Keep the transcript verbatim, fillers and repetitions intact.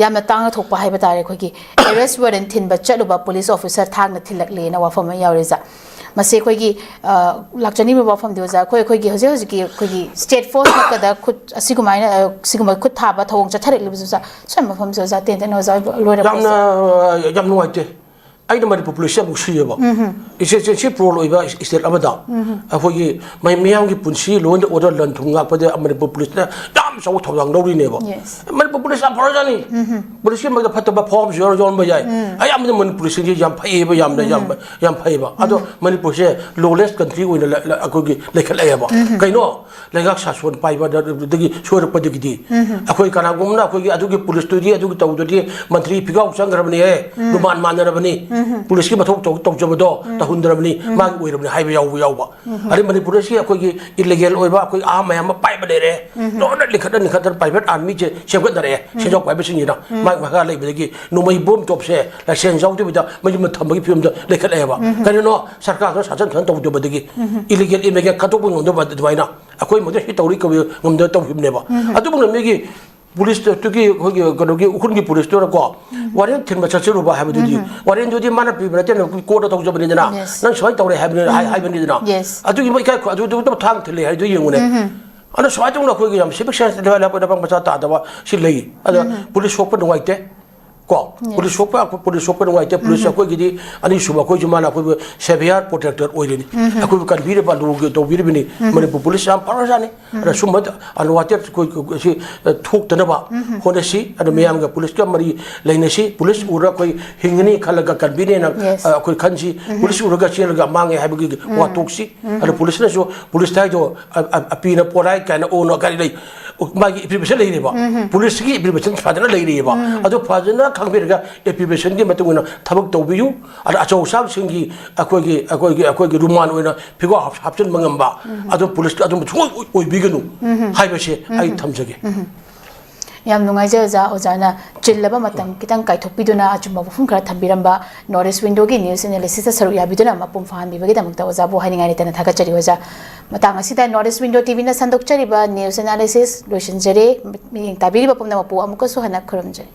ꯌꯥꯝꯅ ꯇꯥꯡꯅ ꯊꯣꯛꯄ ꯍꯥꯏꯕ ꯇꯥꯔꯦ꯫ ꯑꯩꯈꯣꯏꯒꯤ ꯑꯦꯔꯦꯁ ꯋꯥꯔꯦꯟ ꯊꯤꯟꯕ ꯆꯠꯂꯨꯕ ꯄꯨꯂꯤꯁ ꯑꯣꯐꯤꯁꯔ ꯊꯥꯡꯅ ꯊꯤꯜꯂꯛꯂꯦꯅ ꯋꯥꯐꯝ ꯑꯃ ꯌꯥꯎꯔꯤ ꯑꯣꯖꯥ꯫ ꯃꯁꯤ ꯑꯩꯈꯣꯏꯒꯤ, ꯑ, ꯂꯥꯛꯆꯅꯤꯡꯕ ꯋꯥꯐꯝꯗꯤ ꯑꯣꯖꯥ, ꯑꯩꯈꯣꯏ, ꯑꯩꯈꯣꯏꯒꯤ ꯍꯧꯖꯤꯛ ꯍꯧꯖꯤꯛꯀꯤ ꯑꯩꯈꯣꯏꯒꯤ ꯁ꯭ꯇꯦꯠ ꯐꯣꯔꯁ ꯅꯠꯇꯗ ꯈꯨꯠ ꯑꯁꯤꯒꯨꯃꯥꯏꯅ, ꯑ, ꯁꯤꯒꯨꯝꯕ ꯈꯨꯠ ꯊꯥꯕ ꯊꯧꯑꯣꯡ ꯆꯠꯊꯔꯛꯂꯤꯕꯁꯨ ꯑꯣꯖꯥ, ꯁ꯭ꯋꯥꯏ ꯃꯐꯝꯁꯦ ꯑꯣꯖꯥ ꯇꯦꯟ ꯇꯦꯟꯅ ꯑꯣꯖꯥ ꯂꯣꯏꯔꯛꯄꯁꯦ꯫ ꯌꯥꯝꯅ, ꯑ, ꯌꯥꯝ ꯅꯨꯡꯉꯥꯏꯇꯦ꯫ ꯑꯩꯅ ꯃꯅꯤꯄꯨꯔ ꯄꯨꯂꯤꯁꯁꯦ ꯌꯥꯝ ꯅꯨꯡꯁꯤꯌꯦꯕ꯫ ꯏꯆꯦ, ꯏꯆꯦ, ꯁꯤ ꯄ꯭ꯔꯣꯜ ꯑꯣꯏꯕ ꯏꯁꯇꯦꯠ ꯑꯃꯗ ꯑꯩꯈꯣꯏꯒꯤ ꯃꯩ-, ꯃꯤꯌꯥꯝꯒꯤ ꯄꯨꯟꯁꯤ, ꯂꯣ ꯑꯦꯟ ꯑꯣꯔꯗꯔ, ꯂꯟ ꯊꯨꯝ ꯉꯥꯛꯄꯗ ꯃꯅꯤꯄꯨꯔ ꯄꯨꯂꯤꯁꯅ ꯌꯥꯝ ꯆꯥꯎꯕ ꯊꯧꯗꯥꯡ ꯂꯧꯔꯤꯅꯦꯕ꯫ Yes. ꯃꯅꯤꯄꯨꯔ ꯄꯨꯂꯤꯁ ꯌꯥꯝ ꯐꯔꯖꯥꯠꯅꯤ꯫ ꯄꯨꯂꯤꯁꯀꯤ ꯃꯔꯛꯇ ꯐꯠꯇꯕ ꯐꯥꯎ ꯑꯃꯁꯨ ꯌꯥꯎꯔ-, ꯌꯥꯎꯔꯝꯕ ꯌꯥꯏ꯫ ꯑꯌꯥꯝꯕꯅ ꯃꯅꯤꯄꯨꯔꯁꯤꯡꯁꯦ ꯌꯥꯝ ꯐꯩꯌꯦꯕ, ꯌꯥꯝꯅ, ꯌꯥꯝ, ꯌꯥꯝ ꯐꯩꯌꯦꯕ꯫ ꯑꯗꯣ ꯃꯅꯤꯄꯨꯔꯁꯦ ꯂꯣꯂꯦꯁ ꯀꯟꯇ꯭ꯔꯤ ꯑꯣꯏꯅ ꯂ-, ꯂ-, ꯑꯩꯈꯣꯏꯒꯤ ꯂꯩꯈꯠꯂꯛꯑꯦꯕ꯫ ꯀꯩꯅꯣ? ꯂꯩꯉꯥꯛ ꯁꯥꯁꯣꯟ ꯄꯥꯏꯕꯗꯒꯤ ꯁꯣꯏꯔꯛꯄꯗꯒꯤꯗꯤ ꯑꯩꯈꯣꯏ ꯀꯅꯥꯒꯨꯝꯕꯅ ꯑꯩꯈꯣꯏꯒꯤ ꯑꯗꯨꯒꯤ ꯄꯨꯂꯤꯁꯇꯨꯗꯤ ꯑꯗꯨꯒꯤ ꯇꯧꯗ꯭ꯔꯗꯤ ꯃꯟꯇ꯭ꯔꯤ ꯐꯤꯒꯥꯎ ꯆꯪꯈ꯭ꯔꯕꯅꯤꯍꯦ, ꯂꯨꯃꯥꯟ ꯃꯥꯟꯅꯔꯕꯅꯤ, ꯄꯨꯂꯤꯁꯀꯤ ꯃꯊꯧ ꯇꯧ-, ꯇꯧꯖꯕꯗꯣ ꯇꯧꯍꯟꯗ꯭ꯔꯕꯅꯤ, ꯃꯥꯒꯤ ꯑꯣꯏꯔꯕꯅꯤ ꯍꯥꯏꯕ ꯌꯥꯎꯕ ꯌꯥꯎꯕ꯫ ꯑꯗꯩ ꯃꯅꯤꯄꯨꯔꯗ ꯁꯤ ꯑꯩꯈꯣꯏꯒꯤ ꯏꯂꯤꯒꯦꯜ ꯑꯣꯏꯕ ꯑꯩꯈꯣꯏ ꯑꯍꯥ ꯃꯌꯥꯝ ꯑꯃ ꯄꯥꯏꯕ ꯂꯩꯔꯦ, ꯂꯣꯏꯅ ꯂꯤꯡꯈꯠꯅ ꯂꯤꯡꯈꯠꯇꯅ ꯄ꯭ꯔꯥꯏꯚꯦꯠ ꯑꯥꯔꯃꯤꯁꯦ ꯁꯦꯝꯒꯠꯅꯔꯛꯑꯦ, ꯁꯦꯟꯖꯥꯎ ꯄꯥꯏꯕꯁꯤꯡꯁꯤꯅ ꯃꯥꯒꯤ ꯃꯈꯥ ꯂꯩꯕꯗꯒꯤ ꯅꯣꯡꯃꯩ ꯕꯣꯝ ꯇꯣꯞꯁꯦ ꯂꯥꯏꯁꯦꯟꯁ ꯌꯥꯎꯗꯕꯤꯗ ꯃꯌꯨꯝꯗ ꯊꯝꯕꯒꯤ ꯐꯤꯕꯝꯗ ꯂꯩꯈꯠꯂꯛꯑꯦꯕ꯫ ꯀꯔꯤꯅꯣ? ꯁꯔꯀꯥꯔꯗ ꯁꯥꯖꯟ ꯈꯖꯟ ꯇꯧꯗꯕꯗꯒꯤ ꯏꯂꯤꯒꯦꯜ ꯏꯃꯤꯒ꯭ꯔꯦꯟ ꯈꯟꯗꯣꯛꯄ ꯉꯝꯗꯕ ꯑꯗꯨꯃꯥꯏꯅ ꯑꯩꯈꯣꯏ ꯃꯛꯇ ꯁꯤ ꯇꯧꯔꯤ ꯀꯧꯏ ꯉꯝꯗꯅ ꯇꯧꯈꯤꯕꯅꯦꯕ꯫ ꯑꯗꯨꯒꯨꯝꯅ ꯃꯤꯒꯤ ꯄꯨꯂꯤꯁꯇꯨꯒꯤ ꯑꯩꯈꯣꯏꯒꯤ ꯀꯩꯅꯣꯒꯤ ꯎꯈ꯭ꯔꯨꯜꯒꯤ ꯄꯨꯂꯤꯁꯇꯨꯅꯀꯣ ꯋꯥꯔꯦꯟ ꯊꯤꯟꯕ ꯆꯠꯆꯔꯨꯕ ꯍꯥꯏꯕꯗꯨꯗꯤ ꯋꯥꯔꯦꯟꯗꯨꯗꯤ ꯃꯥꯅ ꯄꯤꯕ ꯅꯠꯇꯦꯅ ꯑꯩꯈꯣꯏ ꯀꯣꯔꯠꯇ ꯇꯧꯖꯕꯅꯤꯗꯅ꯫ Yes. ꯅꯪ ꯁꯨꯃꯥꯏꯅ ꯇꯧꯔꯦ ꯍꯥꯏꯕꯅꯤ, ꯍꯥꯏ-, ꯍꯥꯏꯕꯅꯤꯗꯅ꯫ Yes. ꯑꯗꯨꯒꯤ ꯃꯣꯏ ꯏꯀꯥꯏ ꯈꯨ-, ꯑꯗꯨ, ꯑꯗꯨ ꯊꯥꯡ ꯊꯤꯜꯂꯦ ꯍꯥꯏꯗꯨ ꯌꯦꯡꯉꯨꯅꯦ꯫ ꯑꯗꯨꯅ ꯁꯨꯃꯥꯏꯅ ꯇꯧꯅ ꯑꯩꯈꯣꯏꯒꯤ ꯌꯥꯝ ꯁꯤꯚꯤꯛ ꯁꯦꯟꯁ ꯂꯩꯕ ꯂꯩꯕꯥꯛ ꯃꯆꯥ ꯇꯥꯗꯕ ꯁꯤ ꯂꯩ꯫ ꯑꯗ ꯄꯨꯂꯤꯁ ꯁꯣꯛꯄ ꯅꯨꯡꯉꯥꯏꯇꯦ꯫ ꯀꯣ? Yes. ꯄꯨꯂꯤꯁ ꯁꯣꯛꯄ, ꯄꯨꯂꯤꯁ ꯁꯣꯛꯄ ꯅꯨꯡꯉꯥꯏꯇꯦ꯫ ꯄꯨꯂꯤꯁ ꯑꯩꯈꯣꯏꯒꯤꯗꯤ ꯑꯅꯤꯁꯨꯕ ꯑꯩꯈꯣꯏꯁꯨ ꯃꯥꯅ ꯑꯩꯈꯣꯏꯕꯨ ꯁꯦꯚꯤꯌꯥꯔ ꯄ꯭ꯔꯣꯇꯦꯛꯇꯔ ꯑꯣꯏꯔꯤꯅꯤ꯫ ꯑꯩꯈꯣꯏꯕꯨ ꯀꯟꯕꯤꯔꯤꯕ, ꯂꯨꯒꯤ ꯇꯧꯕꯤꯔꯤꯕꯅꯤ꯫ ꯃꯅꯤꯄꯨꯔ ꯄꯨꯂꯤꯁ ꯌꯥꯝ ꯐꯔꯖꯥꯠꯅꯤ꯫ ꯑꯗ ꯁꯨꯝꯕ ꯑꯟꯋꯥꯟꯇꯦꯗ ꯑꯩꯈꯣꯏ, ꯑꯩꯈꯣꯏ ꯁꯤ, ꯑ, ꯊꯣꯛꯇꯅꯕ ꯍꯣꯠꯅꯁꯤ꯫ ꯑꯗ ꯃꯌꯥꯝꯒ ꯄꯨꯂꯤꯁꯀ ꯃꯔꯤ ꯂꯩꯅꯁꯤ꯫ ꯄꯨꯂꯤꯁ ꯎꯔ ꯑꯩꯈꯣꯏ ꯍꯤꯡꯒꯅꯤ ꯈꯜꯂꯒ ꯀꯟꯕꯤꯅꯦꯅ, Yes. ꯑ, ꯑꯩꯈꯣꯏ ꯈꯟꯁꯤ꯫ ꯄꯨꯂꯤꯁ ꯎꯔꯒ ꯆꯦꯜꯂꯒ ꯃꯥꯡꯉꯦ ꯍꯥꯏꯕꯒꯤ ꯋꯥ ꯇꯣꯛꯁꯤ꯫ ꯑꯗ ꯄꯨꯂꯤꯁꯅꯁꯨ ꯄꯨꯂꯤꯁ ꯍꯥꯏꯗꯣ ꯑ-, ꯑ-, ꯑꯄꯤꯅ ꯄꯣꯔꯥꯏ ꯀꯥꯏꯅ ꯑꯣꯅ ꯀꯔꯤ ꯂꯩ? ꯃꯥꯒꯤ ꯑꯦꯄ꯭ꯔꯤꯕꯦꯁꯟ ꯂꯩꯔꯦꯕ꯫ ꯄꯨꯂꯤꯁꯀꯤ ꯑꯦꯄ꯭ꯔꯤꯕꯦꯁꯟ ꯐꯖꯅ ꯂꯩꯔꯤꯑꯕ꯫ ꯑꯗꯨ ꯐꯖꯅ ꯈꯪꯕꯤꯔꯒ ꯑꯦꯄ꯭ꯔꯤꯕꯦꯁꯟꯒꯤ ꯃꯇꯨꯡ ꯏꯟꯅ ꯊꯕꯛ ꯇꯧꯕꯤꯌꯨ꯫ ꯑꯗ ꯑꯆꯧ ꯑꯁꯥꯡꯁꯤꯡꯒꯤ ꯑꯩꯈꯣꯏꯒꯤ, ꯑꯩꯈꯣꯏꯒꯤ, ꯑꯩꯈꯣꯏꯒꯤ ꯔꯨꯃꯥꯟ ꯑꯣꯏꯅ ꯐꯤꯒꯥꯎ ꯍꯥꯞ-, ꯍꯥꯞꯆꯤꯟꯕ ꯉꯝꯕ, ꯑꯗꯨ ꯄꯨꯂꯤꯁꯇ ꯑꯗꯨꯝꯕ ꯁꯨꯡꯑꯣꯏ ꯑꯣꯏ-, ꯑꯣꯏꯕꯤꯒꯅꯨ ꯍꯥꯏꯕꯁꯦ ꯑꯩ ꯊꯝꯖꯒꯦ꯫ ꯌꯥꯝ ꯅꯨꯡꯉꯥꯏꯖꯩ ꯑꯣꯖꯥ, ꯑꯣꯖꯥꯅ ꯆꯤꯜꯂꯕ ꯃꯇꯝ ꯈꯤꯇꯪ ꯀꯥꯏꯊꯣꯛꯄꯤꯗꯨꯅ ꯑꯆꯨꯝꯕ ꯋꯥꯐꯝ ꯈꯔ ꯊꯝꯕꯤꯔꯝꯕ꯫ North East Window ꯒꯤ news analysis ꯇ ꯁꯔꯨꯛ ꯌꯥꯕꯤꯗꯨꯅ ꯃꯄꯨꯡ ꯐꯥꯍꯟꯕꯤꯕꯒꯤꯗꯃꯛꯇ ꯑꯣꯖꯥꯕꯨ ꯍꯥꯏꯅꯤꯡꯉꯥꯏ ꯂꯩꯇꯅ ꯊꯥꯒꯠꯆꯔꯤ ꯑꯣꯖꯥ꯫ ꯃꯇꯥꯡ ꯑꯁꯤꯗ North East Window T V ꯅ ꯁꯟꯗꯣꯛꯆꯔꯤꯕ news analysis ꯂꯣꯏꯁꯤꯟꯖꯔꯦ꯫ ꯃꯤꯠꯌꯦꯡ ꯇꯥꯕꯤꯔꯤꯕ ꯄꯨꯝꯅꯃꯛꯄꯨ ꯑꯃꯨꯛꯀꯁꯨ ꯍꯟꯅ ꯈꯨꯔꯨꯝꯖꯔꯤ꯫